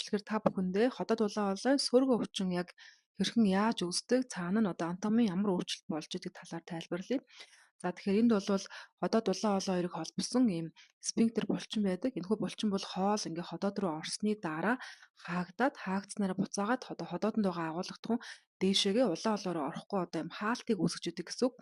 Бичлэгээр та бүхэндээ ходоод улаан хоолой сөөргөө өвчин яг хэрхэн яаж үүсдэг, цаана нь одоо анатомийн ямар өөрчлөлт болж идэг талаар тайлбарлая. За, тэгэхээр энд бол ходоод улаан хоолой хоёрыг холбосон ийм сфинктер булчин байдаг. Энэхүү булчин бол хоол ингээ ходоод руу орсны дараа хаагдаад, хаагдсанараа буцаагаад одоо ходоодонд байгаа агуулгадхан дээшээгээ улаан хоолой руу орохгүй одоо ийм хаалтыг үүсгэж идэг гэсэн үг.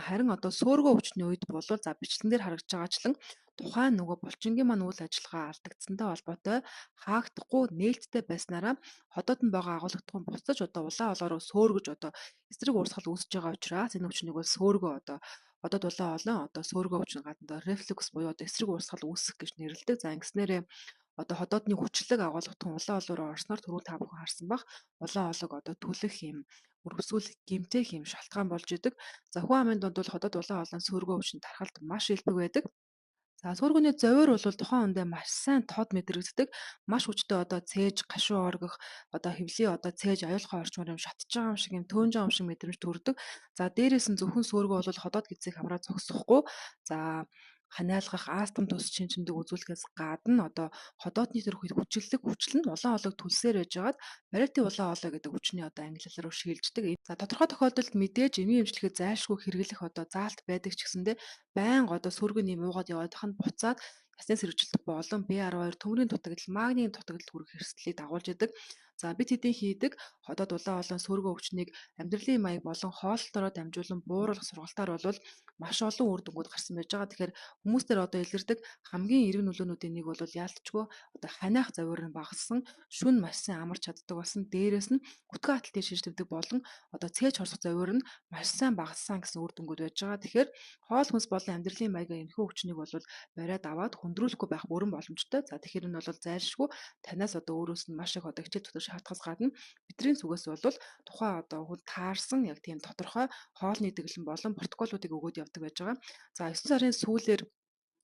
Харин одоо сөөргөө өвчний үед бол за бичлэн дээр харагдж байгаачлан тухайн нөгөө булчингийн маань үйл ажиллагаа алдагдсантай холбоотой хаагдахгүй нээлттэй байснараа ходоод нь байгаа агуулгадхан буцаж одоо улаан хоолой руу сөөргөж одоо эсрэг урсгал үүсэж байгаа учраас энэ өвчнийг бол сөөргөө одоо ходоод улаан хоолой одоо сөөргөө өвчин гадна рефлюкс буюу одоо эсрэг урсгал үүсэх гэж нэрлэдэг. За, ингэснээрээ одоо ходоодны хүчлэг агуулгадхан улаан хоолой руу орсноор түрүүн та бүхэн харсан бах улаан хоолойг одоо түлэх юм өрөвсүүлэх гэмтэх юм шалтгаан болж идэг. За, хүн амын дунд бол ходоод улаан хоолойн сөөргөө өвчин тархалт маш элбэг байдаг. За, сөөргөний зовиор бол тухайн үндэ маш сайн тод мэдрэгддэг. Маш хүчтэй одоо цээж, гашуу оргих, одоо хөвлийн одоо цээж аюулхан орчмоор юм шатж байгаа юм шиг юм төөнж байгаа юм шиг мэдрэмж төрдөг. За, дээрээс нь зөвхөн сөөргөө бол ходоод гэдсийг хамраа зогсохгүй. За, ханиалгах, астм тус чин чимдэг үзүүлэхээс гадна одоо ходоодны тэр хүчлэг хүчил нь улаан хоолойг түлсээр байжгаад бариутын улаан хоолой гэдэг өвчний одоо ангилал руу шилждэг. За, тодорхой тохиолдолд мэдээж эмийн эмчилгээ зайлшгүй хэрэглэх одоо заалт байдаг ч гэсэндээ байнга одоо сөргөн нэм уугаад яваад ханд буцаад ясны сэргэжилт болон B12 төмрийн дутагдал, магнийн дутагдал хүрэх эрсдлийг дагуулж идэг. За, бид хэдийн хийдэг ходоод улаан хоолойн сөөргөө өвчнийг амьдралын маяг болон хооллолтоороо дамжуулан бууруулах сургалтаар бол маш олон үр дүнгууд гарсан байж байгаа. Тэгэхээр хүмүүс дээр одоо илэрдэг хамгийн эерэг нөлөөнүүдийн нэг бол яалтчгүй одоо ханиах завиур нь багассан, шүн маш сайн амарч чаддаг болсон, дээрээс нь өтгөн аталтыг шийдвэдэг болон одоо цээж хорсох завиур нь маш сайн багассан гэсэн үр дүнгууд байж байгаа. Тэгэхээр хоол хүнс болон амьдралын маягаа энэхүү өвчнийг бол бариад аваад хүндрүүлэхгүй байх бүрэн боломжтой. За, тэгэхээр энэ бол зайлшгүй танаас одоо өөрөөс нь маш их одоо хичээл зүтгэж шаардахаас гадна бидний зүгээс бол тухайн одоо хүн таарсан яг тийм тодорхой хоолны дэглэм болон протоколуудыг өгөөд явдаг байж байгаа. За, 9 сарын сүүлээр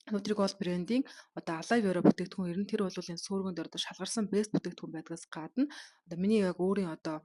Nutri-Gold брендийн одоо Alive Vera бүтээгдэхүүн ирнэ. Тэр бол энэ сөөргөн дээр одоо шалгарсан best бүтээгдэхүүн байдгаас гадна одоо миний яг өөрийн одоо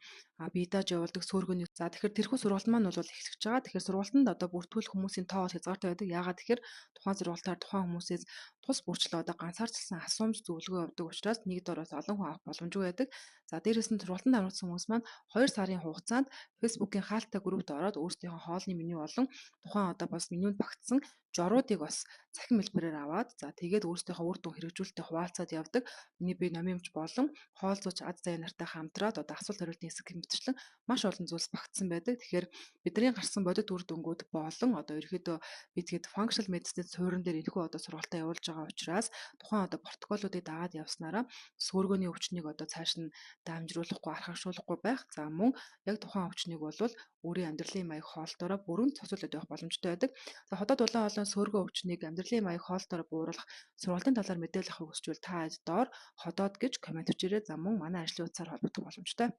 бие дааж явуулдаг сөөргөний. За, тэгэхээр тэрхүү сургалт маань бол эхлэж байгаа. Тэгэхээр сургалтанд одоо бүртгүүлэх хүмүүсийн тоо бол хязгаартай байдаг. Яагаад тэгэхээр тухайн сургалтаар тухайн хүмүүсээс тус бүрчлээ одоо ганцаарчилсан асуумж зөвлөгөө явдаг учраас нэг дороос олон хүн авах боломжгүй байдаг. За, дээрээс нь сургалтанд хамрагдсан хүмүүс маань 2 сарын хугацаанд Facebook-ийн хаалттай группт ороод өөрсдийнхөө хоолны меню болон тухайн одоо бас менюнд багтсан жоруудыг бас цахим хэлбэрээр аваад, за, тэгээд өөрсдийнхөө үр дүн хэрэгжүүлэлтэд хуваалцаад явдаг. Миний бие номын эмч болон хоол зууч ад заяа нартай хамтраад одоо асуулт хариултын хэсэг мэтчлэн маш олон зүйлс багтсан байдаг. Тэгэхээр бидний гарсан бодит үр дүнгууд болон одоо ерөөхдөө бид хэд functional medicine суурин дээр энэхүү одоо сургалтаа явуулж байгаа учраас тухайн одоо протоколуудыг дагаад явснараа сөөргөөний өвчнийг одоо цааш нь дамжруулахгүй, архагшуулахгүй байх. За, мөн яг тухайн өвчнийг бол өөрийн амьдралын маяг хоолтоороо бүрэн цоцолдод байх боломжтой байдаг. За, ходоод улаан хоолойн сөөргөө өвчнийг амьдралын маяг хоолтоороо бууруулах сургалтын талаар мэдээлэл авахыг хүсвэл та доор ходоод гэж коммент бичээрэй. За, мөн манай ажлын утсаар холбогдох боломжтой.